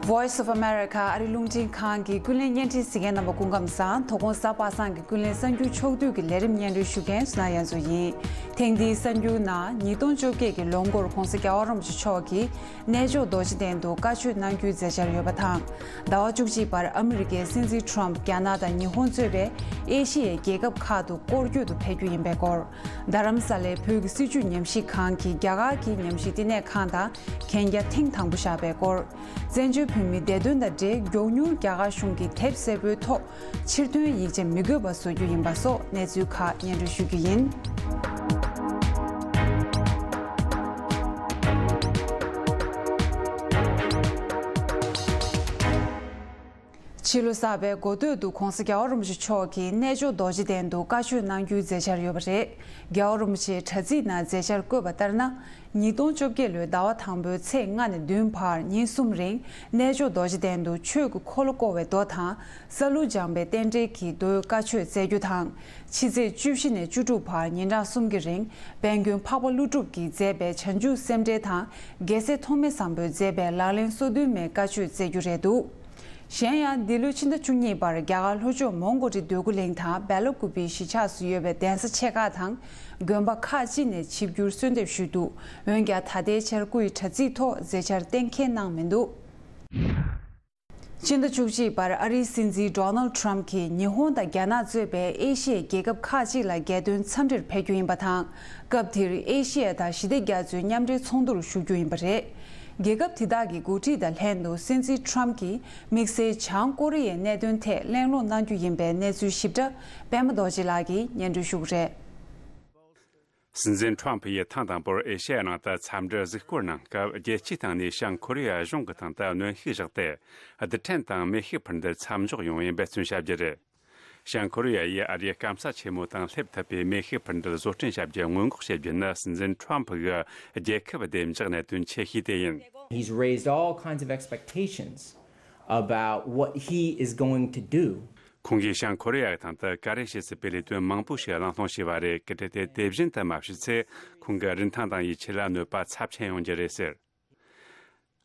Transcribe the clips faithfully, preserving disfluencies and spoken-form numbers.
Voice of America ཨ་རི་རླུང་འཕྲིན་ཁང་གི་ཀུན་གླེང་བརྙན་འཕྲིན་གཟིགས་མཁན་རྣམ་པ་སྐུ་ཁམས་བཟང་། དོ་དགོང་གཟའ་པ་སངས་ཀྱི་ཀུན་གླེང་གསར་འགྱུར་ཕྱོགས་བསྡུས་ཀྱི་ལས་རིམ་སྙན་སྒྲོན་ཞུ་མཁན་སུ་ན་ཡན་ཚོ་ཡིན། ཐེངས་འདིའི་གསར་འགྱུར་ནང་ཉིས་སྟོང་བཅོ་བརྒྱད་ཀྱི་ལོ་འགོར་༧གོང་ས་༧རྒྱལ་བ་རིན་པོ་ཆེ་མཆོག་གིས་གནས་མཆོག་རྡོ་རྗེ་གདན་དུ་བཀའ་ཆོས་གནང་རྒྱུའི་མཛད་འཆར་ཡོད་པ་དང་། ཟླ་བ་བཅུ་གཅིག་བར་ཨ་མི་རི་ཀའི་སྲིད་འཛིན་ཁྲོམ་རྒྱ་ནག་དང་ཉི་ཧོང་གཙོས་པའི་ཨེ་ཤི་ཡའི་རྒྱལ་ཁབ་ཁག་ཏུ་སྐོར་སྐྱོད་དུ་ཕེབས་རྒྱུ་ཡིན་པའི་སྐོར། རྡ་རམ་ས་ལའི་བོད་ཀྱི་སྲིད་བྱུས་ཉམས་ཞིབ་ཁང་གིས་རྒྱ་གར་གྱི་ཉམས་ཞིབ་བསྟི་གནས་ཁང་དང་གན་རྒྱ་ཐེངས་དང་པོ་བཞག་པའི་སྐོར། བཙན་བྱོལ་བོད་མིའི་བདེ་དོན་དང་འབྲེལ་མགྱོགས་མྱུར་རྒྱ་གར་གཞུང་གིས་དེབ་གསལ་པོའི་ཐོག་ཕྱིར་ཐོན་ཡིག་ཆ་མི་དགོས་པ་བཟོ་རྒྱུ་ཡིན་པ་སོགས་གནས་ཚུལ་ཁག་སྙན་སྒྲོན་ཞུ་རྒྱུ་ཡིན། ཕྱི་ལོ་གསར་པའི་འགོ་སྟོད་དུ་༧གོང་ས་༧རྒྱལ་བ་རིན་པོ་ཆེ་མཆོག་གིས་གནས་མཆོག་རྡོ་རྗེ་གདན་དུ་བཀའ་ཆོས་གནང་རྒྱུའི་མཛད་འཆར་ཡོད་པ་རེད། རྒྱལ་བ་རིན་པོ་ཆེའི་དྲ་ཚིགས་ནང་མཛད་འཆར་བཀོད་པ་ལྟར་ན། ཉིས་སྟོང་བཅོ་བརྒྱད་ལོའི་ཟླ་བ་དང་པོའི་ཚེས་ལྔ་ནས་བདུན་བར་ཉིན་གསུམ་རིང་གནས་མཆོག་རྡོ་རྗེ་གདན་དུ་ཆོས་ཀྱི་འཁོར་ལོ་བསྐོར་བའི་མདོ་དང་། ས་ལུ་སྦྱངས་པའི་རྟེན་འབྲེལ་གྱི་མདོའི་བཀའ་ཆོས་སྩལ་རྒྱུ་དང་། ཕྱི་ཚེས་བཅུ་བཞི་ནས་བཅུ་དྲུག་བར་ཉིན་གྲངས་གསུམ་གྱི་རིང་དཔལ་མགོན་འཕགས་པ་ཀླུ་སྒྲུབ་ཀྱིས་མཛད་པའི་བྱང་ཆུབ་སེམས་འགྲེལ་དང་། རྒྱལ་སྲས་ཐོགས་མེད་བཟང་པོས་མཛད་པའི་ལག་ལེན་སོ་བདུན་མའི་བཀའ་ཆོས་སྩལ་རྒྱུ་རེད་འདུག་གཞན་ཡང་འདི་ལོའི་ཕྱི་ཟླ་བཅུ་གཉིས་པར་རྒྱ་གར་ལྷོ་ཕྱོགས་མོན་གྷོ་རི་སྟོད་གོ་གླིང་དང་སྦེལ་ཀོབ་པི་གཞིས་ཆགས་སུ་ཡོད་པའི་གདན་ས་ཆེ་ཁག་དང་དགོན་པ་ཁག་ཅིག་ནས་ཆིབས་བསྒྱུར་གསོལ་འདེབས་ཞུས་འདུག་འོན་ཀྱང་ད་ལྟའི་ཆར་སྐུ་ཡི་དྲ་ཚིགས་ཐོག་མཛད་འཆར་གཏན་འཁེལ་གནང་མི་འདུག་ཕྱི་ཟླ་བཅུ་གཅིག་པར་ཨ་རིའི་སྲིད་འཛིན་ཌོ་ནལ་ཌི་ཊརམ་ཕི་གྱིས་ཉི་ཧོང་དང་རྒྱ་ནག་གཙོས་པའི་ཨེ་ཤི་ཡའི་རྒྱལ་ཁབ་ཁག་ཅིག་ལ་རྒྱལ་དོན་འཚམས་འདྲིར་ཕེབས་རྒྱུ་ཡིན་པ་དང་། སྐབས་དེར་ཨེ་ཤི་ཡ་དང་ཞི་བདེ་རྒྱ་མཚོའི་མཉམ་འབྲེལ་ཚོགས་འདུར་ཞུགས་རྒྱུ་ཡིན་པ་རེད། རྒྱལ་ཁབ་དེ་དག་གི་འགོ་ཁྲིད་དང་ལྷན་དུ་སྲིད་འཛིན་ཊརམ་ཕི་གྱིས་དམིགས་བསལ་བྱང་ཀོ་རི་ཡའི་གནད་དོན་ཐད་གླེང་སློང་གནང་རྒྱུ་ཡིན་པའི་གནས་ཚུལ་ཞིབ་ཕྲ་པད་མ་རྡོ་རྗེ་ལགས་ཀྱིས་སྙན་སྒྲོན་ཞུ་གི་རེད། སྲིད་འཛིན་ཊརམ་ཕི་ཡིས་ཐེངས་དང་པོར་ཨེ་ཤེ་ཡ་ནང་དུ་འཚམས་འདྲིར་གཟིགས་སྐོར་གནང་སྐབས། རྒྱལ་སྤྱིའི་སྟེང་ནས་བྱང་ཀོ་རི་ཡ་གཞུང་གི་སྟེང་དུ་གནོན་ཤུགས་བཞག་སྟེ། རྡུལ་ཕྲན་དང་མེ་ཤུགས་འཕུར་མདེལ་མཚམས་འཇོག་ཡོང་བའི་འབད་བརྩོན་བྱ་རྒྱུ་རེད། བྱང་ཀོ་རི་ཡ་ཡིས་ཨ་རིའི་སྐམ་ས་ཆེན་མོ་དང་སླེབས་ཐུབ་པའི་མེ་ཤུགས་འཕུར་མདེལ་བཟོ་སྐྲུན་བྱ་རྒྱུ་སྔོན་འགོག་བྱེད་རྒྱུ་ནི། སྲིད་འཛིན་ཊརམ་ཕི་གི་རྒྱལ་ཁབ་བདེ་འཇགས་གནད་དོན་ཆེ་ཤོས་དེ་ཡིན། He's raised all kinds of expectations about what he is going to do. ཁོང་གིས་བྱང་ཀོ་རི་ཡ་གི་སྟེང་དུ་ག་རེ་བྱེད་སྲིད་པའི་ལས་དོན་མང་པོ་ཞིག་གླེང་སློང་བྱས་པ་རེད། གལ་ཏེ་དེ་དེ་བཞིན་དུ་མ་བྱས་ཚེ། ཁོང་གི་རིན་ཐང་དང་ཡིད་ཆེས་ལ་གནོད་པ་ཚབས་ཆེན་ཡོང་རྒྱུ་རེད་ཟེར།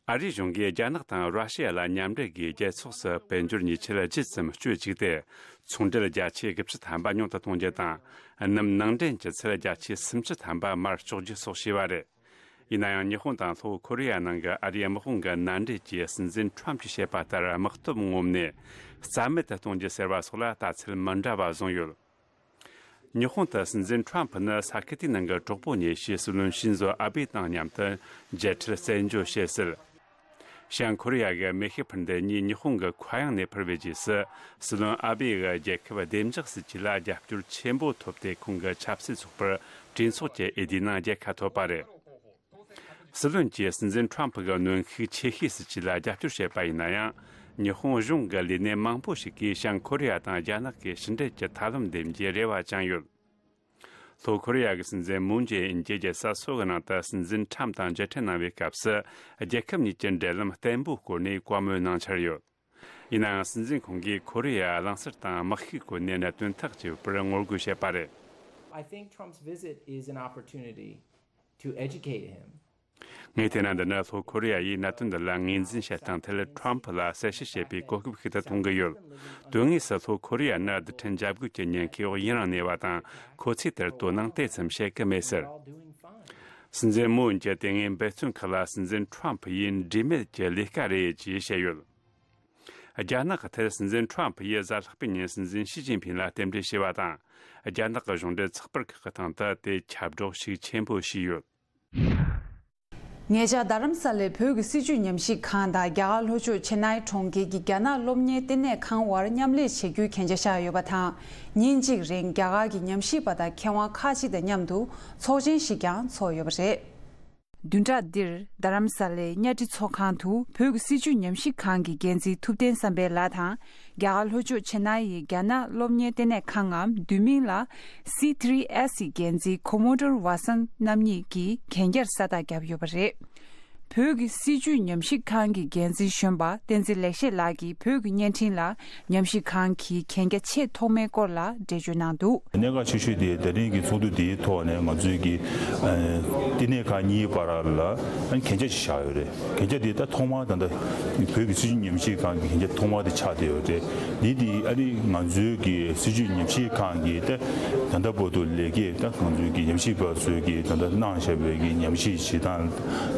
ཨ་རིའི་གཞུང་གིས་རྒྱ་ནག་དང་ར་ཤི་ཡ་ལ་མཉམ་འབྲེལ་སྒོས་རྒྱལ་ཚོགས་སུ་དཔལ་འབྱོར་ཉེས་ཆད་ལ་ཇི་ཙམ་གཅོད་བཅུག་སྟེ། ཚོང་འབྲེལ་བརྒྱ་ཆའི་དགུ་བཅུ་ཐམ་པ་ཉུང་དུ་གཏོང་རྒྱུ་དང་། སྣུམ་ནང་འདྲེན་གྱི་ཚད་བརྒྱ་ཆའི་སུམ་ཅུ་ཐམ་པ་མར་གཅོག་རྒྱུ་སོགས་བྱས་པ་རེད། ཡིན་ན་ཡང་ཉི་ཧོང་དང་ལྷོ་ཀོ་རི་ཡ་ནང་གི་ཨ་རིའི་དམག་དཔུང་གི་མནའ་འབྲེལ་གྱིས་སྲིད་འཛིན་ཁྲོམ་གྱིས་བཤད་པ་ལྟར་དམག་སྟོབས་ངོམ་ནས་རྩ་མེད་དུ་གཏོང་རྒྱུ་ཟེར་བ་སོགས་ལ་ལྟ་ཚུལ་མི་འདྲ་བ་བཟུང་ཡོད། ཉི་ཧོང་དུ་སྲིད་འཛིན་ཁྲོམ་ཕི་ནི་ས་ཁུལ་དེའི་ནང་གི་གྲོགས་པོ་ཉེ་ཤོས་སྲིད་བློན་ཤིན་ཛོ་ཨ་བྷེ་དང་མཉམ་དུ་མཇལ་འཕྲད་རྩེད་འཇོ་བྱེད་སྲིད། བྱང་ཀོ་རི་ཡ་གི་མེ་ཤུགས་འཕུར་མདེལ་གཉིས་ཉི་ཧོང་གི་མཁའ་དབྱིངས་ནས་འཕུར་བའི་རྗེས་སུ། སྲིད་བློན་ཨ་བྷེ་ཡིས་རྒྱལ་ཁབ་བདེ་འཇགས་སྲིད་ཇུས་ལ་རྒྱབ་སྐྱོར་ཆེན་པོ་ཐོབ་སྟེ། ཁོང་གི་ཆབ་སྲིད་ཚོགས་པར་གྲོས་ཚོགས་ཀྱི་འོས་བསྡུའི་ནང་རྒྱལ་ཁ་ཐོབ་པ་རེད། སྲིད་བློན་གྱིས་སྲིད་འཛིན་ཁྲོམ་ཕི་གི་གནོན་ཤུགས་ཆེ་ཤོས་སྲིད་ཇུས་ལ་རྒྱབ་སྐྱོར་བྱས་པ་ཡིན་ན་ཡང་། ཉི་ཧོང་གཞུང་གི་ལས་སྣེ་མང་པོ་ཞིག་གིས་བྱང་ཀོ་རི་ཡ་དང་རྒྱ་ནག་གི་ཕྱི་འབྲེལ་གྱི་ཐབས་ལམ་འདེམས་རྒྱུའི་རེ་བ་བཅངས་ཡོད། ལྷོ་ཀོ་རི་ཡ་གི་སྲིད་འཛིན་མུན་ཇེ་ཨིན་གྱིས་རྒྱལ་ས་སོལ་གྱི་ནང་དུ་སྲིད་འཛིན་ཁྲོམ་དང་མཇལ་འཕྲད་གནང་བའི་སྐབས་སུ། རྒྱལ་ཁབ་གཉིས་ཀྱི་འབྲེལ་ལམ་བརྟན་པོའི་སྐོར་ནས་བཀའ་མོལ་གནང་འཆར་ཡོད། ཡིན་ནའང་སྲིད་འཛིན་ཁོང་གིས་ཀོ་རི་ཡ་གླིང་ཟུར་དང་དམག་ཤུགས་སྐོར་ནས་གནད་དོན་ཐག་གཅོད་པར་ངོ་རྒོལ་བྱས་པ་རེད། I think Trump's visit is an opportunity to educate him. ངས་བལྟས་ན། འདི་ནི་ལྷོ་ཀོ་རི་ཡ་ཡིས་གནད་དོན་འདི་ལ་ངོས་འཛིན་བྱེད་སྟངས་ཐད་ཁྲོམ་ཕི་ལ་གསལ་བཤད་བྱེད་པའི་གོ་སྐབས་ཤིག་ཏུ་མཐོང་གི་ཡོད། དོན་དངོས་སུ་ལྷོ་ཀོ་རི་ཡ་ནི་རྡུལ་ཕྲན་འཇབ་རྒོལ་གྱི་ཉེན་ཁའི་འོག་ཡུན་རིང་གནས་པ་དང་། ཁོ་ཚོས་དེར་དོ་སྣང་དེ་ཙམ་བྱེད་ཀྱི་མེད་ཟེར། སྲིད་འཛིན་མུན་གྱི་དེ་སྔའི་འབད་བརྩོན་ཁག་ལ་སྲིད་འཛིན་ཁྲོམ་ཕི་ཡིས་འབྲས་མེད་ཀྱི་ལས་ཀ་རེད་ཅེས་བཤད་ཡོད། རྒྱ་ནག་གི་ཐད་སྲིད་འཛིན་ཁྲོམ་ཕི་ཡིས་གཟའ་ལྷག་པའི་ཉིན་སྲིད་འཛིན་ཞི་ཅིན་ཕིང་ལ་རྟེན་འབྲེལ་བྱས་པ་དང་། རྒྱ་ནག་གི་གཞུང་འབྲེལ་ཚགས་པར་ཁག་གི་སྟེང་དུ་དེ་ཁྱབ་སྒྲོག་ཤུགས་ཆེན་པོ་བྱས་ཡོད། ཉེ་ཆར་རྡ་རམ་ས་ལའི་བོད་ཀྱི་སྲིད་བྱུས་ཉམས་ཞིབ་ཁང་དང་རྒྱ་གར་ལྷོ་ཕྱོགས་ཆེ་ནའི་གྲོང་ཁྱེར་གྱི་རྒྱ་ནག་སློབ་གཉེར་ལྟེ་གནས་ཁང་དབར་མཉམ་ལས་བྱེད་རྒྱུའི་གན་རྒྱ་བཞག་ཡོད་པ་དང་། ཉིན་གཅིག་རིང་རྒྱ་གར་གྱི་ཉམས་ཞིབ་པ་དང་མཁས་དབང་ཁག་ཅིག་དང་མཉམ་དུ་ཚོགས་ཆེན་ཞིག་ཀྱང་ཚོགས་ཡོད་པ་རེད། བདུན་ཕྲག་འདིར་རྡ་རམ་ས་ལའི་གཉའ་ཁྲི་ཚོགས་ཁང་དུ་བོད་ཀྱི་སྲིད་བྱུས་ཉམས་ཞིབ་ཁང་གི་འགན་འཛིན་ཐུབ་བསྟན་བསམ་འཕེལ་ལགས་དང་། རྒྱ་གར་ལྷོ་ཕྱོགས་ཆེ་ནའི་རྒྱ་ནག་སློབ་གཉེར་ལྟེ་གནས་ཁང་ངམ་བསྡུས་མིང་ལ་སི་ཐི་རི་ཨེས་ཀྱི་འགན་འཛིན་ཁོ་མོ་ཌོར་ཝ་སན་རྣམ་གཉིས་ཀྱིས་གན་རྒྱར་ས་རྟགས་བརྒྱབ་ཡོད་པ་རེད། བོད་ཀྱི་སྲིད་བྱུས་ཉམས་ཞིབ་ཁང་གི་འགན་འཛིན་གཞོན་པ་བསྟན་འཛིན་ལེགས་བཤད་ལགས་ཀྱིས་བོད་ཀྱི་བརྙན་འཕྲིན་ལ་ཉམས་ཞིབ་ཁང་གི་གན་རྒྱ་ཆེས་ཐོག་མའི་སྐོར་ལ་འགྲེལ་བརྗོད་གནང་འདུག། གནད་འགག་ཆེ་ཤོས་དེ་ད་རིང་གི་ཚོགས་འདུ་དེའི་ཐོག་ནས་ང་ཚོའི་གི་ཨ་བསྟི་གནས་ཁང་གཉིས་བར་ལ་ཨ་གན་རྒྱ་ཞིག་བཞག་ཡོད་རེད། གན་རྒྱ་དེ་ད་ཐོག་མར་ད་ལྟ་བོད་ཀྱི་སྲིད་བྱུས་ཉམས་ཞིབ་ཁང་གི་གན་རྒྱ་ཐོག་མ་དེ་ཆགས་བསྡད་ཡོད་རེད། འདི་དེ་ཨ་ནི་ང་ཚོའི་གི་སྲིད་བྱུས་ཉམས་ཞིབ་ཁང་གི་ད་ད་ལྟ་བར་དུ་ལས་ཀས་ད་ང་ཚོའི་གི་ཉམས་ཞིབ་པ་ཚོའི་གི་ད་ལྟ་གནང་བཞག་པའི་གི་ཉམས་ཞིབ་བྱེད་སྟངས་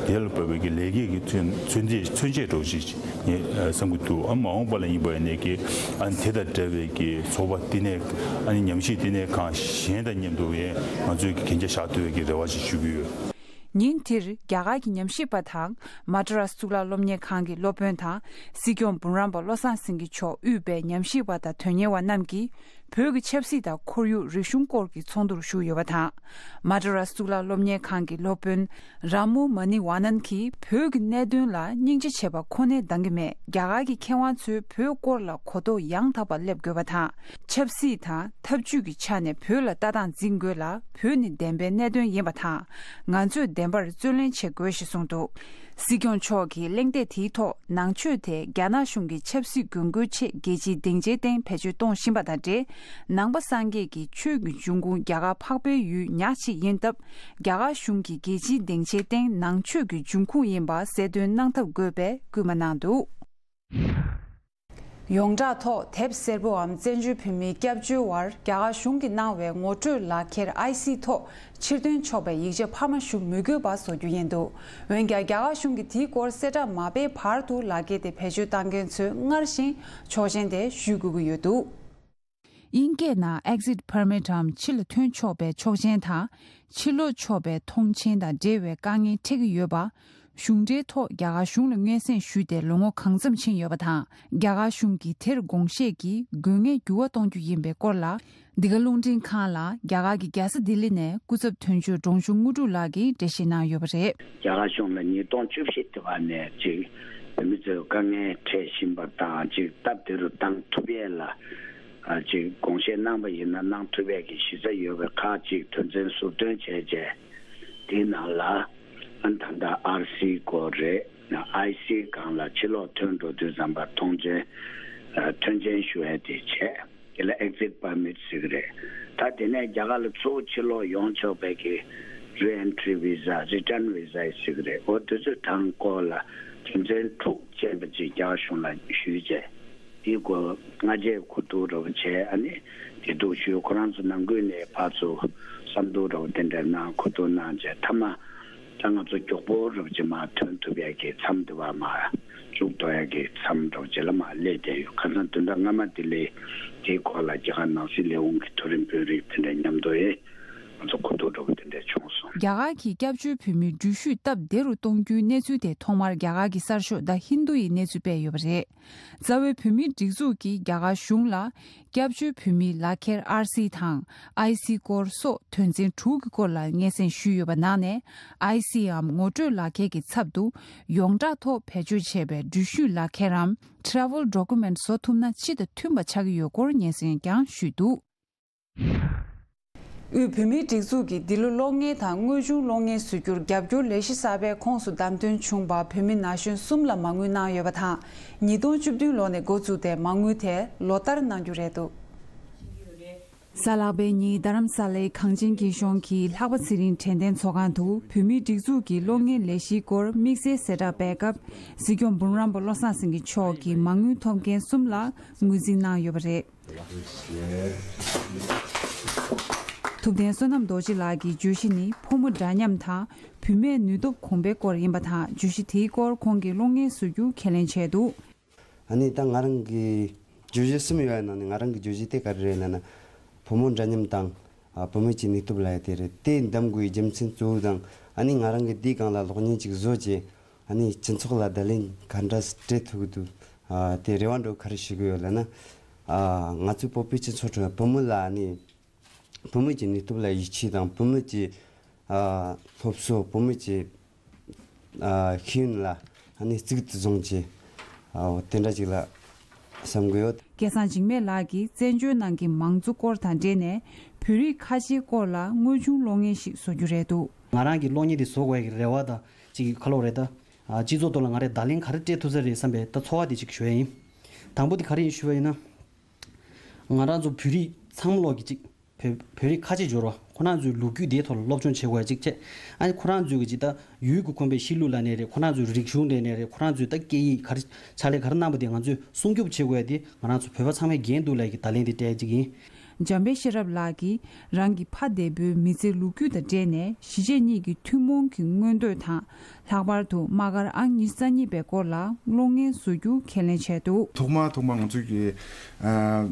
དེ་ལ་བབས་པའི་གི་ལས་ཀའི་གི་ཚུན་ཚོད་ཚུན་ཆད་འགྲོ་ཞིག་ངས་བསམ་གྱི་འདུག། ཨ་མ་འོངས་པ་ལ་ཡིན་པ་ཡིན་ནའི་གི་ཨ་ནི་དེ་དང་འདྲ་བའི་གི་ཚོགས་པ་བསྟི་གནས་ཨ་ནི་ཉམས་ཞིབ་བསྟི་གནས་ཁང་གཞན་དང་མཉམ་དུ་ཡང་ང་ཚོའི་གི་གན་རྒྱ་བཞག་ཐུབ་པའི་གི་རེ་བ་ཞིག་ཞུ་གི་ཡོད། ཉིན་དེར་རྒྱ་གར་གྱི་ཉམས་ཞིབ་པ་དང་མ་ཏྲ་རཱས་གཙུག་ལག་སློབ་གཉེར་ཁང་གི་སློབ་དཔོན་དང་སྲིད་སྐྱོང་འབུམ་རམས་པ་བློ་བཟང་སེང་གེ་མཆོག་དབུས་པའི་ཉམས་ཞིབ་པ་དང་དོན་གཉེར་བ་རྣམས་ཀྱིས་བོད་ཀྱི་ཆབ་སྲིད་དང་ཁོར་ཡུག་རིག་གཞུང་སྐོར་གྱི་ཚོགས་འདུར་ཞུགས་ཡོད་པ་དང་། མ་ཏྲ་རཱས་གཙུག་ལག་སློབ་གཉེར་ཁང་གི་སློབ་དཔོན་རཱ་མོ་མ་ནི་ཝ་ནན་གྱིས་བོད་ཀྱི་གནད་དོན་ལ་སྙིང་རྗེ་བྱེད་པ་ཁོ་ནས་འདང་གི་མེད། རྒྱ་གར་གྱི་མཁས་དབང་ཚོས་བོད་སྐོར་ལ་གོ་རྟོགས་ཡང་དག་པ་སླེབས་དགོས་པ་དང་། ཆབ་སྲིད་དང་འཐབ་ཇུས་ཀྱི་ཆ་ནས་བོད་ལ་ལྟ་སྟངས་འཛིན་དགོས་ལ། བོད་ནི་བདེན་པའི་གནད་དོན་ཡིན་པ་དང་། ང་ཚོས་བདེན་པར་བརྩོན་ལེན་བྱེད་དགོས་ཞེས་གསུངས་འདུག། སྲིད་སྐྱོང་མཆོག་གིས་གླེང་སྟེགས་དེའི་ཐོག་ནང་ཆོས་དེ་རྒྱ་ནག་གཞུང་གི་ཆབ་སྲིད་དགོས་མཁོའི་ཆེད་རྒྱལ་སྤྱིའི་སྡིངས་ཆའི་སྟེང་བེད་སྤྱོད་གཏོང་བཞིན་པ་དང་འབྲེལ། ནང་པ་སངས་རྒྱས་ཀྱི་ཆོས་ཀྱི་འབྱུང་ཁུངས་རྒྱ་གར་འཕགས་པའི་ཡུལ་ཉག་གཅིག་ཡིན་སྟབས། རྒྱ་གར་གཞུང་གིས་རྒྱལ་སྤྱིའི་སྡིངས་ཆའི་སྟེང་ནང་ཆོས་ཀྱི་འབྱུང་ཁུངས་ཡིན་པ་གསལ་སྟོན་གནང་ཐབས་དགོས་པའི་སྐུལ་མ་གནང་འདུག། ཡོངས་གྲགས་ཐོག་དེབ་སེར་པོའམ་བཙན་བྱོལ་བོད་མིའི་སྐྱབས་བཅོལ་བར་རྒྱ་གར་གཞུང་གིས་གནང་བའི་ངོ་སྤྲོད་ལག་ཁྱེར་ཨའི་སི་ཐོག་ཕྱིར་འདོན་ཆོག་པའི་ཡིག་ཆ་འཕར་མ་ཞུ་མི་དགོས་པ་བཟོ་རྒྱུ་ཡིན་འདུག། འོན་ཀྱང་རྒྱ་གར་གཞུང་གིས་དེའི་སྐོར་གསལ་བསྒྲགས་མ་སྤེལ་བར་དུ་ལག་ཁྱེར་དེ་བེད་སྤྱོད་གཏང་མཁན་ཚོས་སྔར་བཞིན་ཆོག་མཆན་དེ་ཞུ་དགོས་ཀྱི་ཡོད་འདུག། དབྱིན་སྐད་ནང་Exit Permit འམ་ཕྱི་ལ་ཐོན་ཆོག་པའི་ཆོག་མཆན་དང་། ཕྱིར་ལོག་ཆོག་པའི་ཐོངས་མཆན་དང་འབྲེལ་བའི་དཀའ་ངལ་འཕྲད་ཀྱི་ཡོད་པ། གཞུང་འབྲེལ་ཐོག་རྒྱ་གར་གཞུང་ལ་སྔོན་གསན་ཞུས་ཏེ་ལོ་ངོ་གང་འཚམ་ཕྱིན་ཡོད་པ་དང་། རྒྱ་གར་གཞུང་གིས་དེར་དགོངས་བཞེས་ཀྱིས་དགོས་ངེས་འགྱུར་བ་གཏོང་རྒྱུ་ཡིན་པའི་སྐོར་ལ། འདི་ག་རླུང་འཕྲིན་ཁང་ལ་རྒྱ་གར་གྱི་རྒྱལ་ས་ལྡི་ལི་ནས་སྐུ་ཚབ་དོན་གཅོད་འབྲོང་ཆུང་དངོས་གྲུབ་ལགས་ཀྱིས་འགྲེལ་བཤད་གནང་ཡོད་པ་རེད། རྒྱ་གར་གཞུང་ལ་ཉིས་སྟོང་བཅུ་བཞི་དུ་བ་ནས་ཅིག་བོད་མི་ཚོས་དཀའ་ངལ་འཕྲད་བཞིན་པ་དང་ཅིག་སྟབས་བདེ་རུ་བཏང་ཐུབ་ཡས་ལ་ཅིག་དགོངས་བཞེས་གནང་པ་ཡིན་ན་གནང་ཐུབ་ཡས་ཀྱི་གཞི་རྩ་ཡོད་པའི་ཁག་ཅིག་དོན་ཚན་ཟུར་འདོན་བྱས་རྗེས་དེའི་ནང་ལ་ཨ་ད་ལྟ་ཨར་སིའི་སྐོར་རེད། ཨའི་སིའི་སྒང་ལ་ཕྱིར་ལོག་ཐོན་འགྲོ་དུས་ཙམ་པ་ཐོངས་མཆན་ཐོན་མཆན་ཞུ་ཡས་དེ་བྱས། དེ་ལ་Exit Permit ཟེར་གི་རེད། ད་དེ་ནས་རྒྱ་གར་ལ་གཙོ་བོ་ཕྱིར་ལོག་ཡོང་ཆོག་པའི་གི་Re-entry Visa, Return Visa ཟེར་གི་རེད། འོ་དེ་ཚོའི་དང་སྐོར་ལ་དོན་ཚན་དྲུག་ཅན་པ་ཅིག་རྒྱ་གར་གཞུང་ལ་ཞུས་རྗེས་དེའི་སྐོར་སྔ་རྗེས་གོ་བསྡུར་འདྲ་བོ་བྱས། ཨ་ནི་དེ་འདུག་ཞུས། ཁོ་རང་ཚོ་ནང་ཁུལ་ནས་ཕར་ཚུར་བསམ་བློ་འདྲ་བོ་དེ་འདྲ་གནང་། གོ་བསྡུར་གནང་རྗེས་མཐའ་མ་ད་ང་ཚོ་མགྱོགས་པོ་འདྲ་བོ་ཅིག་མར་ཐོན་ཐུབ་ཡས་ཀྱི་མཚམས་དེ་བ་མར་མཇུག་རྫོགས་ཡས་ཀྱི་མཚམས་འདྲ་བོ་ཅིག་ལ་མར་སླེབས་བསྡད་ཡོད། ཁ་སང་བདུན་ཕྲག་སྔ་མ་དེ་ལས་དེའི་སྐོར་ལ་རྒྱ་གར་ནང་སྲིད་ལས་ཁུངས་ཀྱི་མཐོ་རིམ་དཔོན་རིགས་དེ་འདྲ་མཉམ་དུ་ཡེ་ང་ཚོ་གོ་བསྡུར་འདྲ་བོ་དེ་འདྲ་བྱུང་སོང་། རྒྱ་གར་གྱིས་སྐྱབས་བཅོལ་བོད་མིའི་འགྲུལ་བཞུད་སྟབས་བདེ་རུ་གཏོང་རྒྱུའི་གནས་ཚུལ་དེ་ཐོག་མར་རྒྱ་གར་གྱི་གསར་ཤོག་The Hindu ཡི་གནས་ཚུལ་སྤེལ་ཡོད་པ་རེད། རྩ་བའི་བོད་མིའི་སྒྲིག་འཛུགས་ཀྱིས་རྒྱ་གར་གཞུང་ལ་སྐྱབས་བཅོལ་བོད་མིའི་ལག་ཁྱེར་ཨར་སི་དང་ཨའི་སི་སྐོར་སོགས་དོན་ཚན་དྲུག་གི་སྐོར་ལ་སྙན་སེང་ཞུས་ཡོད་པ་ནང་ནས། ཨའི་སིའམ་ངོ་སྤྲོད་ལག་ཁྱེར་གྱི་ཚབ་ཏུ་ཡོངས་གྲགས་ཐོག་བེད་སྤྱོད་བྱས་པའི་འགྲུལ་བཞུད་ལག་ཁྱེར་རམ་Travel Document བཟོ་ཐུབ་ན་སྤྱི་དང་མཐུན་པ་ཆགས་ཀྱི་ཡོད་སྐོར་སྙན་སེང་ཀྱང་ཞུས་འདུག། དབུས་བོད་མིའི་སྒྲིག་འཛུགས་ཀྱིས་འདི་ལོ་གློག་བརྙན་དང་དངོས་བྱུང་གློག་བརྙན་བཟོ་རྒྱུར་རྒྱབ་སྐྱོར་ལས་གཞི་གསར་པའི་ཁོངས་སུ་བདམས་ཐོན་བྱུང་བར་བོད་མི་ན་གཞོན་གསུམ་ལ་མ་དངུལ་གནང་ཡོད་པ་དང་། ཉིས་སྟོང་བཅུ་བདུན་ལོ་ནས་འགོ་བཙུགས་ཏེ་མ་དངུལ་དེ་ལོ་ལྟར་གནང་རྒྱུ་རེད་འདུག། གཟའ་ལྷག་པའི་ཉིན་རྡ་རམ་ས་ལའི་གངས་ཅན་སྐྱིད་གཤོངས་ཀྱི་ལྷག་པ་ཚེ་རིང་དྲན་རྟེན་ཚོགས་ཁང་དུ་བོད་མིའི་སྒྲིག་འཛུགས་ཀྱི་གློག་བརྙན་ལས་གཞིའི་སྐོར་དམིགས་བསལ་གསལ་བསྒྲགས་སྤེལ་སྐབས། སྲིད་སྐྱོང་འབུམ་རམས་པ་བློ་བཟང་སེང་གེ་མཆོག་གིས་མ་དངུལ་ཐོབ་མཁན་གསུམ་ལ་ངོས་འཛིན་གནང་ཡོད་པ་རེད། ཐུབ་བསྟན་བསོད་ནམས་རྡོ་རྗེ་ལགས་ཀྱི་བརྗོད་གཞི་ནི་ཕོ་མོ་འདྲ་མཉམ་དང་བུད་མེད་ནུས་སྟོབས་གོང་འཕེལ་སྐོར་ཡིན་པ་དང་། བརྗོད་གཞི་དེའི་སྐོར་ཁོང་གིས་གློག་བརྙན་བཟོ་རྒྱུ་ཁས་ལེན་བྱས་འདུག། ཨ་ནི་ད་ང་རང་གི་བརྗོད་གཞི་གསུམ་ཡོད་པའི་ནང་ནས་ང་རང་གི་བརྗོད་གཞི་དེ་ག་རེ་རེད་ལབ་ན། ཕོ་མོ་འདྲ་མཉམ་དང་། ཨ་བུད་མེད་ཀྱི་ནུས་སྟོབས་ལབ་ཡ་དེ་རེད། དེ་འདེམས་དགོས་པའི་རྒྱུ་མཚན་གཙོ་བོ་དང་། ཨ་ནི་ང་རང་གི་དེའི་སྒང་ལ་གློག་བརྙན་ཅིག་བཟོ་བྱས། ཨ་ནི་སྤྱི་ཚོགས་ལ་བརྡ་ལན་ག་འདྲ་སྤྲད་ཐུབ་ཀྱི་འདུག། ཨ་དེ་རེ་བ་འདྲ་བོ་ག་རེ་ཞུ་གི་ཡོད་ལབ་ན། ཨ་ང་ཚོའི་བོད་པའི་སྤྱི་ཚོགས་ཁྲོད་བུད་མེད་ལ་ཨ་ནི་བུད་མེད་ཀྱི་ནུས་སྟོབས་ལ་ཡིད་ཆེས་དང་། བུད་མེད་ཀྱི་ཨ་སློབ་གསོ། བུད་མེད་ཀྱི་ཨ་ཤེས་ཡོན་ལ་ཨ་ནི་གཙིགས་སུ་བཟུང་བྱས། ཨ་དེ་འདྲ་ཅིག་ལ་བསམ་གི་ཡོད། སྐལ་བཟང་འཇིགས་མེད་ལགས་ཀྱིས་བཙན་བྱོལ་ནང་གི་མང་གཙོ་སྐོར་དང་འབྲེལ་ནས་བོད་རིགས་ཁ་ཆེའི་སྐོར་ལ་དངོས་བྱུང་གློག་བརྙན་ཞིག་བཟོ་རྒྱུ་རེད་འདུག། ང་རང་གི་གློག་བརྙན་དེ་བཟོ་དགོས་ཡ་གི་རེ་བ་དང་ཅིག་ཁ་ལོ་རེད་ད། ཨ། སྤྱི་ཚོགས་ཐོག་ལ་ང་རས་བརྡ་ལན་ག་རེ་སྤྲད་ཐུབ་ས་རེད་བསམ་པའི་ད་ཚོར་བ་དེ་ཅིག་ཞུ་ཡ་ཡིན། དང་པོ་དེ་ག་རེ་ཡིན་ཞུ་བ་ཡིན་ན། ང་རང་ཚོ་བོད་རིགས་ཚང་མ་ལོག་གི་ཅིག་བོད་བོད་རིགས་ཁ་ཆེ་འབྱོར་བ་ཁོ་རང་ཚོའི་ལོ་རྒྱུས་དེའི་ཐོག་ལ་སློབ་སྦྱོང་བྱེད་དགོས་ཡ་ཅིག་བྱས། ཨ་ནི་ཁོ་རང་ཚོའི་གི་ཅིག་ད་ཡུལ་གྱི་ཁོམ་པའི་གཤིས་ལུགས་ལ་ནས་རེད། ཁོ་རང་ཚོའི་རིག་གཞུང་ལ་ནས་རེད། ཁོ་རང་ཚོའི་ད་སྐད་ཡིག་ག་རེ་ཕྱག་ལས་ག་རེ་གནང་པ་དེ་ང་ཚོས་སྲུང་སྐྱོབ་བྱེད་དགོས་ཡ་དེ་ང་རང་ཚོ་བོད་པ་ཚང་མས་འགན་འདུག་ལབ་ཀྱི་བརྡ་ལན་དེ་སྤྲད་ཡ་ཅིག་ཡིན། འཇམ་དཔལ་ཤེས་རབ་ལགས་ཀྱིས་རང་གི་ཕ་འདས་པོའི་མི་ཚེའི་ལོ་རྒྱུས་དང་འབྲེལ་ནས་གཞིས་བྱེས་གཉིས་ཀྱི་ཐུན་མོང་གི་མངོན་འདོད་དང་། ལྷག་པར་དུ་དམག་སྒར་ཨང་ཉི་ཤུ་རྩ་གཉིས་པའི་སྐོར་ལ་གློག་བརྙན་བཟོ་རྒྱུ་ཁས་ལེན་བྱས་འདུག་ཐོག་མ་ཐོག་མ་ང་ཚོས་ཀྱི་ཨ་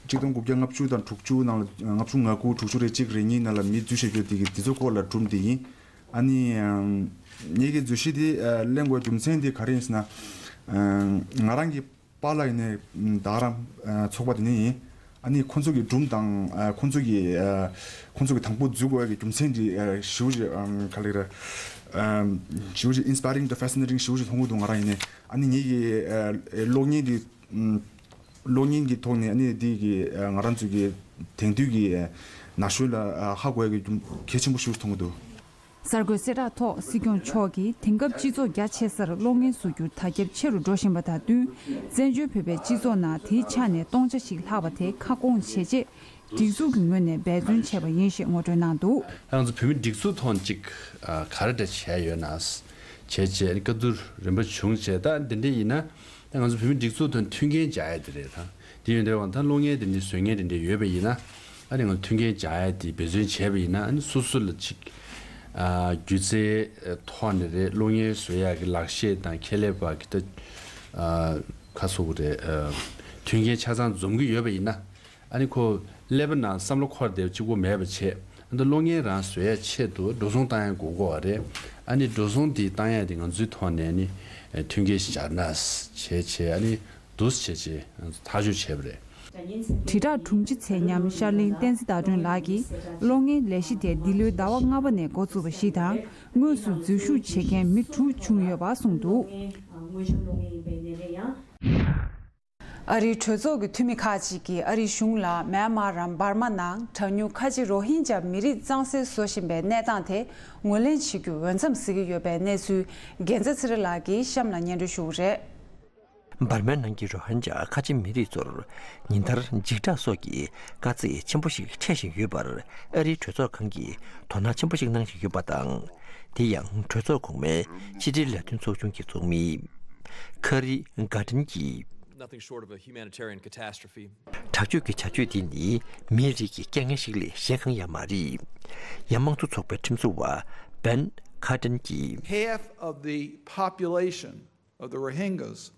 གཅིག་སྟོང་དགུ་བརྒྱ་ལྔ་བཅུ་དང་དྲུག་ཅུ་ནང་ལ། ལྔ་བཅུ་ང་དགུ། དྲུག་ཅུ་རེ་གཅིག་རེ་གཉིས་ནང་ལ་མི་འཛུལ་བཞག་རྒྱུ་དེ་གི་དེ་ཚོ་སྐོར་ལ་སྒྲུང་དེ་ཡིན། ཨ་ནི་ཨ་ངེད་ཀྱི་འཛུལ་གཞི་དེ་ཨ་གླེང་དགོས་རྒྱུ་མཚན་དེ་ག་རེ་ཡིན་ཟེར་ན། ཨ་ང་རང་གི་པཱ་ལགས་ཡིན་ནའི་ད་རང་ཚོགས་པ་དེ་ནས་ཡིན། ཨ་ནི་ཁོང་ཚོ་གི་སྒྲུང་དང་། ཨ་ཁོང་ཚོ་གི་ཨ་ཁོང་ཚོ་གི་དང་པོ་འཛུལ་དགོས་ཡ་གི་རྒྱུ་མཚན་དེ་ཨ་ཞེ་པོ་ཅིག་ཨ་ག་ལེར་ཨ་ཞེ་པོ་ཅིག་inspiring དང་fascinating ཞེ་པོ་ཅིག་མཐོང་གི་འདུག་ང་རང་ཡིན་ནའི། ཨ་ནི་ངེད་ཀྱི་ཨ་གློག་བརྙན་དེ་གློག་བརྙན་གྱི་ཐོག་ནས་ཨ་ནི་དེ་གི་ཨ་ང་རང་ཚོ་གི་དེང་དུས་ཀྱི་ཨ་ན་གཞོན་ལ་ཨ་ཧ་གོ་ཡ་གི་རྒྱུ་གལ་ཆེན་པོ་ཞེ་པོ་ཅིག་མཐོང་གི་འདུག་གསར་འགོད་གསལ་བསྒྲགས་ཐོག་སྲིད་སྐྱོང་མཆོག་གིས་དེང་སྐབས་སྤྱི་ཚོགས་རྒྱ་ཆེ་སར་གློག་བརྙན་བཟོ་རྒྱུར་དར་ཁྱབ་ཆེ་རུ་འགྲོ་བཞིན་པ་དང་བསྟུན། བཙན་བྱོལ་བོད་པའི་སྤྱི་ཚོགས་ནང་དེའི་ཆ་ནས་སྟོང་ཆ་ཞིག་ལྷག་པ་དེ་ཁ་སྐོང་བྱེད་ཆེད། སྒྲིག་འཛུགས་ཀྱི་ངོས་ནས་འབད་བརྩོན་བྱས་པ་ཡིན་ཞེས་ངོ་སྤྲོད་གནང་འདུག་ང་ཚོ་བོད་མི་སྒྲིག་འཛུགས་ཐོག་ཅིག་ཨ་ག་རེ་འདྲ་བྱས་ཡོད་ན། བྱས་བྱས་ནས་བཀའ་བསྡུར་རིམ་པ་བྱུང་བྱས། ད་འདི་འདྲ་ཡིན་ན། ད་ང་ཚོ་བོད་མི་སྒྲིག་འཛུགས་དང་མཐུན་རྐྱེན་སྦྱར་ཡ་དེ་རེད་ད། དེ་ཡོད་འདྲ་བ་ད་གློག་བརྙན་དེ་འདྲ་བཟོ་མཁན་དེ་འདྲ་ཡོད་པ་ཡིན་ན། ཨ་ནི་ང་ཚོ་མཐུན་རྐྱེན་སྦྱར་ཡ་དེ་འབད་བརྩོན་བྱས་པ་ཡིན་ན། ཨ་ནི་སོ་སོ་ལ་ཅིག་ཨ་སྒྱུ་རྩལ་ཐོག་ནས་རེད། གློག་བརྙན་བཟོ་ཡ་གི་ལག་ཤེས་དང་ཁྱད་ལས་པ་གི་ད་ཨ་ཁ་སོ་གི་རེད། ཨ་མཐུན་རྐྱེན་ཆ་ཚང་འཛོམས་ཀྱི་ཡོད་པ་ཡིན་ན། ཨ་ནི་ཁོ་ཀླད་པ་ནང་བསམ་བློ་འཁོར་བསྡད་པ་གཅིག་པོ་མེད་པ་བྱས། ཨ་ནི་གློག་བརྙན་རང་བཟོ་ཡ་ཆེད་དུ་འགྲོ་སོང་བཏང་ཡ་དགོས་ཀྱི་ཡོད་རེད། ཨ་ནི་འགྲོ་སོང་དེ་བཏང་ཡ་དེ་ང་ཚོའི་ཐོག་ནས་ནི་མཐུན་རྐྱེན་ཞིག་སྦྱར་ན་བྱས་བྱས། ཨ་ནི་འདུག་སེ་བྱས་བྱས་ཐག་གཅོད་བྱས་པ་རེད། དྲིལ་བསྒྲགས་དྲུང་ཆེ་ཚེ་ཉམས་ཤར་གླིང་བསྟན་འཛིན་ཟླ་སྒྲོན་ལགས་ཀྱིས་གློག་བརྙན་ལས་གཞི་དེ་འདི་ལོའི་ཟླ་བ་ལྔ་པ་ནས་འགོ་བཙུགས་པ་ཞིག་དང་། དངོས་སུ་འཛུལ་ཞུགས་བྱེད་མཁན་མི་དྲུག་བྱུང་ཡོད་པ་གསུངས་འདུག་ཨ་རིའི་གྲོས་ཚོགས་ཀྱི་འཐུས་མི་ཁག་ཅིག་གིས་ཨ་རིའི་གཞུང་ལ་མེན་མར་འམ་འབར་མ་ནང་གྲངས་ཉུང་ཁ་ཆེ་རོ་ཧིན་ཇཱ་མི་རིགས་གཙང་སེལ་བཟོ་བཞིན་པའི་གནས་སྟངས་དེ་ངོས་ལེན་བྱེད་རྒྱུ་འོས་འཚམ་གཟིགས་ཀྱི་ཡོད་པའི་གནས་ཚུལ་རྒྱལ་མཚན་ཚེ་རིང་ལགས་ཀྱིས་གཤམ་ལ་སྙན་སྒྲོན་ཞུ་གི་རེད། འབར་མའི་ནང་གི་རོ་ཧིན་ཇཱ་ཁ་ཆེ་མི་རིགས་ཚོར་ཉིན་ལྟར་འཇིགས་སྐྲག་སོགས་ཀྱི་དཀའ་ཚེགས་ཆེན་པོ་ཞིག་འཕྲད་བཞིན་ཡོད་པར་ཨ་རིའི་གྲོས་ཚོགས་ཁང་གིས་དོ་སྣང་ཆེན་པོ་ཞིག་གནང་བཞིན་ཡོད་པ་དང་། དེ་ཡང་གྲོས་ཚོགས་གོང་མའི་ཕྱི་དྲིལ་ལས་དོན་ཚོགས་ཆུང་གི་ཚོགས་མི་ཁ་རི་གྷ་ཏན་གྱིས། Nothing short of a humanitarian catastrophe. དྲག་སྤྱོད་ཀྱི་བྱ་སྤྱོད་འདི་ནི་མིའི་རིགས་ཀྱི་དཀའ་ངལ་ཞིག་ལས་གཞན་གང་ཡང་མ་རེད། ཡང་དམངས་གཙོ་ཚོགས་པའི་ཁྲིམས་བཟོ་བ་བན་ཁ་ཏན་གྱིས། Half of the population of the Rohingyas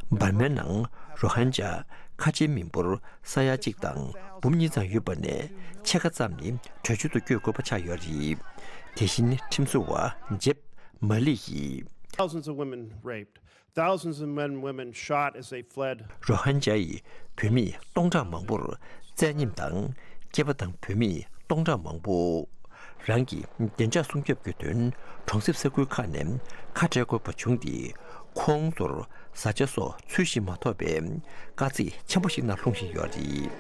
འབར་མའི་ནང་རོ་ཧན་ཇཱ་ཁ་ཆེའི་མི་འབོར་ས་ཡ་གཅིག་དང་འབུམ་གཉིས་ཙམ་ཡོད་པ་ནས་ཕྱེད་ཀ་ཙམ་ནི་བྲོས་བྱོལ་དུ་བསྐྱོད་དགོས་པ་ཆགས་ཡོད་རེད། དེ་བཞིན་ཁྲིམས་བཟོ་བ་ཇེབ་མ་ལི་ཡིས། Thousands of women raped. Thousands of men and women shot as they fled. རོ་ཧན་ཇཱ་ཡི་བུད་མེད་སྟོང་ཕྲག་མང་པོར་བཙན་ཉམས་དང་། སྐྱེས་པ་དང་བུད་མེད་སྟོང་ཕྲག་མང་པོ་རང་གི་བདེ་འཇགས་སྲུང་སྐྱོབ་ཀྱི་དོན་གྲོང་གསེབ་ས་ཁུལ་ཁག་ནས་ཁ་བྲལ་དགོས་པ་བྱུང་སྟེ། ཁོང་ཚོར་བཟའ་བཅའ་སོགས་ཚུལ་བཞིན་མ་ཐོབ་པའི་དཀའ་ཚེགས་ཆེན་པོ་ཞིག་ནང་ལྷུང་བཞིན་ཡོད་རེད།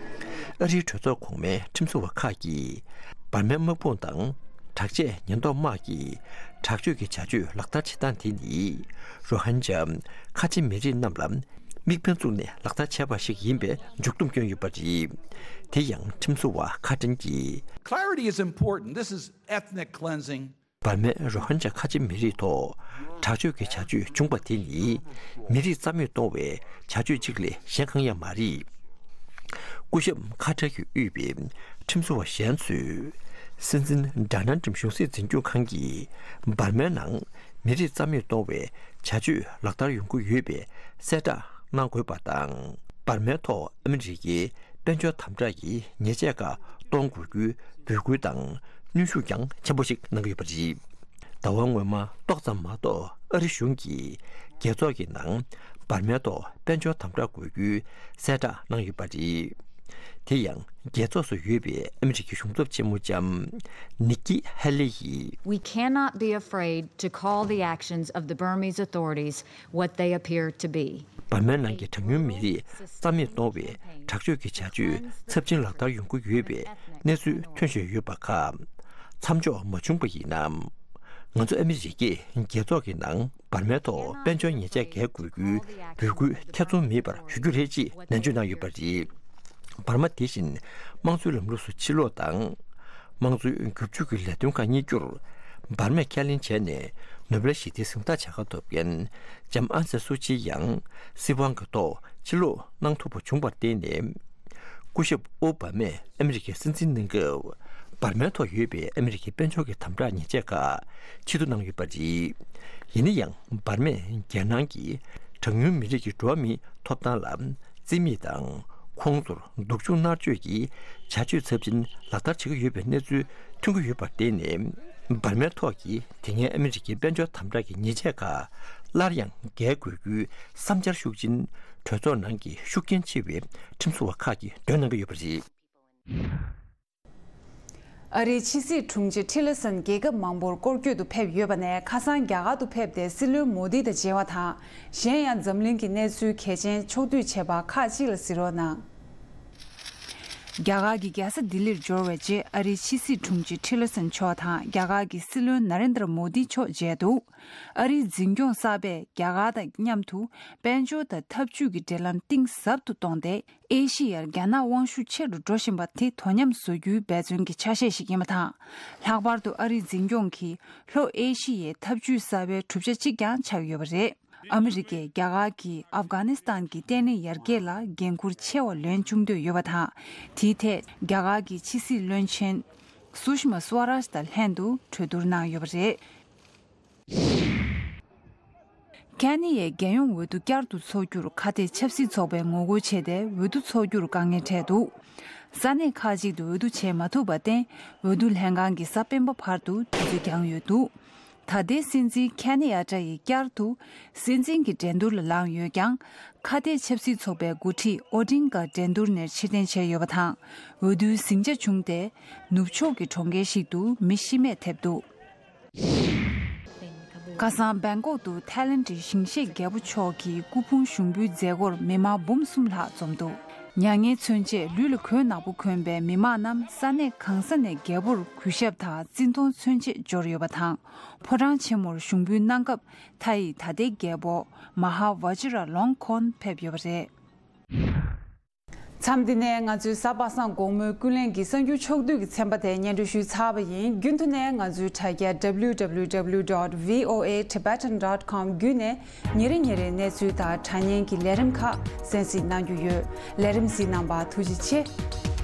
ཨ་རིའི་གྲོས་ཚོགས་གོང་མའི་ཁྲིམས་བཟོ་བ་ཁག་གིས་འབར་མའི་དམག་དཔུང་དང་དྲག་ཆས་ཉེན་རྟོག་དམག་གིས་དྲག་སྤྱོད་ཀྱི་བྱ་སྤྱོད་ལག་བསྟར་བྱེད་སྟངས་དེ་ནི་རོ་ཧན་ཇཱ་ཁ་ཆེ་མི་རིགས་རྣམས་ལ་དམིགས་འབེན་བཙུགས་ནས་ལག་བསྟར་བྱས་པ་ཞིག་ཡིན་པའི་མཇུག་སྡོམ་བསྐྱོན་ཡོད་པ་རེད། དེ་ཡང་ཁྲིམས་བཟོ་བ་ཁ་ཏྲིན་གྱིས། Clarity is important. This is ethnic cleansing. འབར་མའི་རོ་ཧན་ཇཱ་ཁ་ཆེ་མི་རིགས་ཐོག་དྲག་སྤྱོད་ཀྱི་བྱ་སྤྱོད་བྱུང་པ་དེ་ནི་མི་རིགས་རྩ་མེད་གཏོང་བའི་བྱ་སྤྱོད་ཅིག་ལས་གཞན་གང་ཡང་མ་རེད། སྐུ་ཞབས་ཁ་ཏྲ་གིས་དབུས་པའི་ཁྲིམས་བཟོ་བ་གཞན་ཚོས་སྲིད་འཛིན་ཌོ་ནལ་ཊམ་གཞུང་སྲིད་འཛིན་སྐྱོང་ཁང་གིས་འབར་མའི་ནང་མི་རིགས་རྩ་མེད་གཏོང་བའི་བྱ་སྤྱོད་ལག་བསྟར་ཡོང་གི་ཡོད་པའི་གསལ་བསྒྲགས་གནང་དགོས་པ་དང་། འབར་མའི་ཐོག་ཨ་མི་རི་ཀའི་དཔལ་འབྱོར་དམ་དྲག་གི་ཉེས་ཆད་ཁག་གཏོང་དགོས་རྒྱུའི་འབོད་སྐུལ་དང་གནོན་ཤུགས་ཀྱང་ཆེན་པོ་ཞིག་གནང་གི་ཡོད་པ་རེད། ཟླ་བ་སྔོན་མ་ཏོག་ཙམ་མ་གཏོགས་ཨ་རི་གཞུང་གིས་རྒྱལ་ཚོགས་ཀྱི་ནང་འབར་མའི་ཐོག་དཔལ་འབྱོར་དམ་དྲག་དགོས་རྒྱུའི་གསལ་བསྒྲགས་གནང་ཡོད་པ་རེད། དེ་ཡང་རྒྱལ་ཚོགས་སུ་ཡོད་པའི་ཨ་མི་རི་ཀའི་གཞུང་ཚབ་ཆེན་མོ་ལྕམ་ནིག་ཀི་ཧེ་ལི་ཡིས། We cannot be afraid to call the actions of the Burmese authorities what they appear to be. འབར་མའི་ནང་གི་གྲངས་ཉུང་མི་རིགས་རྩ་མེད་གཏོང་བའི་དྲག་སྤྱོད་ཀྱི་བྱ་སྤྱོད་ཚབས་ཆེན་ལག་བསྟར་ཡོང་གི་ཡོད་པའི་གནས་ཚུལ་ཐོན་བཞིན་ཡོད་པ་ཁག་མཚམས་འཇོག་མ་བྱུང་པ་ཡིན་ན། ང་ཚོ་ཨ་མི་རི་ཀས་རྒྱལ་ཚོགས་ཀྱི་ནང་འབར་མའི་ཐོག་དཔལ་འབྱོར་ཉེས་ཆད་འགེལ་དགོས་རྒྱུའི་འབོད་སྐུལ་ཐེ་ཚོམ་མེད་པར་ཞུ་རྒྱུ་རེད་ཅེས་ནན་བརྗོད་གནང་ཡོད་པ་རེད། འབར་མ་དེ་བཞིན་དམངས་གཙོའི་ལམ་ལུགས་སུ་ཕྱིར་ལོག་དང་། དམངས་གཙོའི་བསྒྱུར་བཅོས་ཀྱི་ལས་དོན་ཁག་གཉེར་རྒྱུར་འབར་མས་ཁས་ལེན་བྱས་ནས། ནོ་བེལ་ཞི་བདེའི་གཟེངས་རྟགས་བྱ་དགའ་ཐོབ་མཁན་ལྕམ་ཨན་སན་སུ་ཅི་ཡང་སྲིད་དབང་གི་ཐོག་ཕྱིར་ལོག་གནང་ཐུབ་པ་བྱུང་བར་བརྟེན་ནས། སྐུ་ཞབས་ཨོ་བྷ་མས་ཨ་མི་རི་ཀའི་སྲིད་འཛིན་གནང་སྐབས། འབར་མའི་ཐོག་ཡོད་པའི་ཨ་མི་རི་ཀའི་དཔལ་འབྱོར་གྱི་དམ་དྲག་ཉེས་ཆད་ཁག་ཕྱིར་བསྡུ་གནང་ཡོད་པ་རེད། ཡིན་ན་ཡང་། འབར་མས་རྒྱལ་ནང་གི་གྲངས་ཉུང་མི་རིགས་ཀྱི་འགྲོ་བ་མིའི་ཐོབ་ཐང་ལ་རྩིས་མེད་དང་། ཁོང་ཚོར་སྡུག་སྦྱོང་མནར་གཅོད་ཀྱི་བྱ་སྤྱོད་ཚབས་ཆེན་ལག་བསྟར་བྱེད་ཀྱི་ཡོད་པའི་གནས་ཚུལ་ཐོན་གྱི་ཡོད་པར་བརྟེན་ནས། འབར་མའི་ཐོག་གི་དེ་སྔའི་ཨ་མི་རི་ཀའི་དཔལ་འབྱོར་དམ་དྲག་གི་ཉེས་ཆད་ཁག་སླར་ཡང་འགེལ་དགོས་རྒྱུའི་བསམ་འཆར་ཤུགས་ཆེན་གྲོས་ཚོགས་ནང་གི་ཤུགས་རྐྱེན་ཆེ་བའི་ཁྲིམས་བཟོ་བ་ཁག་གིས་འདོན་གནང་གི་ཡོད་པ་རེད། ཨ་རིའི་ཕྱི་སྲིད་དྲུང་ཆེ་ཊི་ལར་སན་རྒྱལ་ཁབ་མང་པོར་སྐོར་སྐྱོད་དུ་ཕེབས་ཡོད་པ་ནས། ཁ་སང་རྒྱ་གར་དུ་ཕེབས་ཏེ་སྲིད་བློན་མོ་དི་དང་མཇལ་བ་དང་། གཞན་ཡང་འཛམ་གླིང་གི་གནས་ཚུལ་གལ་ཆེན་ཕྱོགས་བསྡུས་བྱས་པ་ཁག་ཅིག་ལ་གཟིགས་རོགས་གནང་། རྒྱ་གར་གྱི་རྒྱལ་ས་ལྡི་ལིར་འབྱོར་བའི་རྗེས། ཨ་རིའི་ཕྱི་སྲིད་དྲུང་ཆེ་ཊི་ལར་སན་མཆོག་དང་རྒྱ་གར་གྱི་སྲིད་བློན་ན་རེན་དྲ་མོ་དི་མཆོག་མཇལ་འདུག་ཨ་རིའི་འཛིན་སྐྱོང་གསར་པས་རྒྱ་གར་དང་མཉམ་དུ་དཔལ་འབྱོར་དང་འཐབ་ཇུས་ཀྱི་འབྲེལ་ལམ་གཏིང་ཟབ་ཏུ་བཏོན་ཏེ། ཨེ་ཤི་ཡར་རྒྱ་ནག་དབང་ཤུགས་ཆེ་རུ་འགྲོ་བཞིན་པ་དེ་དོ་མཉམ་བཟོ་རྒྱུའི་འབད་བརྩོན་གྱི་ཆ་ཤས་ཤིག་ཡིན་པ་དང་། ལྷག་པར་དུ་ཨ་རིའི་འཛིན་སྐྱོང་གིས་ལྷོ་ཨེ་ཤི་ཡའི་འཐབ་ཇུས་གསར་པའི་གྲུབ་ཆ་གཅིག་ཀྱང་ཆགས་ཡོད་པ་རེད། ཨ་མི་རི་ཀས་རྒྱ་གར་གྱིས་ཨབ་གྷ་ནི་སི་ཐན་གྱི་ལྟེ་གནས་ཡར་རྒྱས་ལ་འགན་འཁུར་ཆེ་བ་ལེན་བཅུག་འདོད་ཡོད་པ་དང་། དེའི་ཐད་རྒྱ་གར་གྱི་ཕྱི་སྲིད་བློན་ཆེན་སུ་ཤི་མ་སུ་ཝ་རཱཇ་དང་ལྷན་དུ་གྲོས་བསྡུར་གནང་ཡོད་པ་རེད། ཁེ་ནི་ཡའི་རྒྱལ་ཡོངས་འོས་བསྡུ་བསྐྱར་དུ་འཚོགས་རྒྱུར་ཁ་གཏད་ཆབ་སྲིད་ཚོགས་པས་ངོ་རྒོལ་བྱས་ཏེ། འོས་བསྡུ་འཚོགས་རྒྱུར་དཀའ་ངལ་འཕྲད་འདུག་ས་གནས་ཁག་ཅིག་ཏུ་འོས་བསྡུ་བྱས་མ་ཐུབ་པར་བརྟེན། འོས་བསྡུ་ལྷན་ཁང་གིས་གཟའ་སྤེན་པ་བར་དུ་དུས་ཚོད་བརྒྱངས་ཡོད་འདུག་ད་ལྟའི་སྲིད་འཛིན་ཁེ་ནི་ཡ་ཏྲ་ཡིས་བསྐྱར་དུ་སྲིད་འཛིན་གྱི་འགྲན་བསྡུར་ལ་ལངས་ཡོད་ཀྱང་། ཁ་གཏད་ཆབ་སྲིད་ཚོགས་པའི་འགོ་ཁྲིད་ཨོ་ཌིང་ག་འགྲན་བསྡུར་ནས་ཕྱིར་འཐེན་བྱས་ཡོད་པ་དང་། འོས་བསྡུའི་ཟིང་ཆ་བྱུང་སྟེ། ནུབ་ཕྱོགས་ཀྱི་གྲོང་ཁྱེར་ཞིག་ཏུ་མི་ཤི་རྨས་ཐེབས་འདུག་ཁ་སང་བེང་ཀོག་ཏུ་ཐའི་ལེན་ཌི་ཞིང་གཤེགས་རྒྱལ་པོ་མཆོག་གི་སྐུ་ཕུང་ཞུགས་འབུལ་མཛད་སྒོར་མི་མང་འབུམ་གསུམ་ལྷག་འཛོམས་འདུག་མྱ་ངན་མཚོན་ཆེད་ལུས་ལ་གོས་ནག་པོ་གོན་པའི་མི་མང་རྣམས་ས་གནས་གང་ས་ནས་རྒྱལ་པོར་གུས་ཞབས་དང་བརྩི་མཐོང་མཚོན་ཆེད་འབྱོར་ཡོད་པ་དང་། ཕོ་བྲང་ཆེན་མོར་ཞུགས་འབུལ་གནང་སྐབས། ཐའི་ཡི་ད་ལྟའི་རྒྱལ་པོ་མ་ཧཱ་ཝ་ཇི་ར་ལོང་ཁོན་ཕེབས་ཡོད་པ་རེད། མཚམས་འདི་ནས་ང་ཚོའི་གཟའ་པ་སངས་དགོང་མོའི་ཀུན་གླེང་གི་གསར་འགྱུར་ཕྱོགས་བསྡུས་ཀྱི་ཚན་པ་དེ་སྙན་སྒྲོན་ཞུས་ཚར་བ་ཡིན། རྒྱུན་དུ་ནས་ང་ཚོའི་དྲ་རྒྱ་W W W dot V O A Tibetan dot com བརྒྱུད་ནས་ཉིན་རེ་ཉིན་རེའི་གནས་ཚུལ་དང་དྲ་བརྙན་གྱི་ལས་རིམ་ཁག་གསན་གཟིགས་གནང་རྒྱུ་ཡོད། ལས་རིམ་གཟིགས་གནང་བར་ཐུགས་རྗེ་ཆེ།